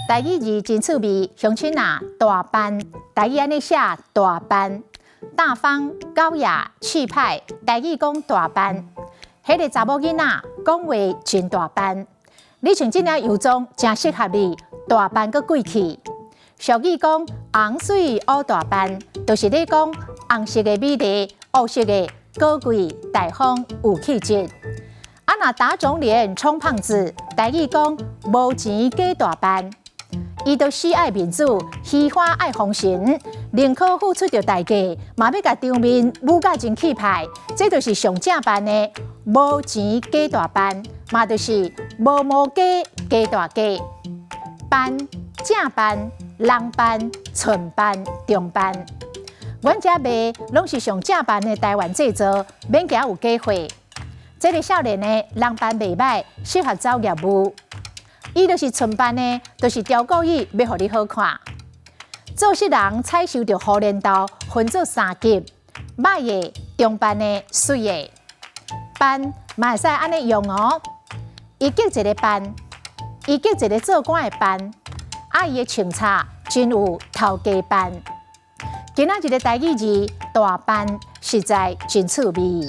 台語字真趣味，鄉親啊，大範，台語按呢寫大範，大方、高雅、氣派，台語講大範。彼個查某囡仔講話真大範，你穿這領洋裝誠適合你，大範閣貴氣。俗語講紅媠烏大範，就是咧講紅色的美麗，烏色的高貴大方有氣質。啊，若打腫臉充胖子，台語講無錢假大範。伊都死愛面子，虛華愛風神，寧可付出著代價，嘛欲共場面舞甲真氣派。這就是上正範的無錢假大範，嘛就是無毛雞假大雞。範正範、人範、寸範、中範，阮遮賣攏是上正範的台灣製造，免驚有假貨。這个少年的人範袂䆀，適合走業務。伊就是寸範的，就是刁故意欲予你好看。做穡人採收著雨蓮豆，分做三級：䆀的、中範的、媠的。範嘛會使按呢用哦。伊激一個範，伊激一個做官的範，啊，伊的穿插真有頭家範。今仔日的台語字大範，實在真趣味。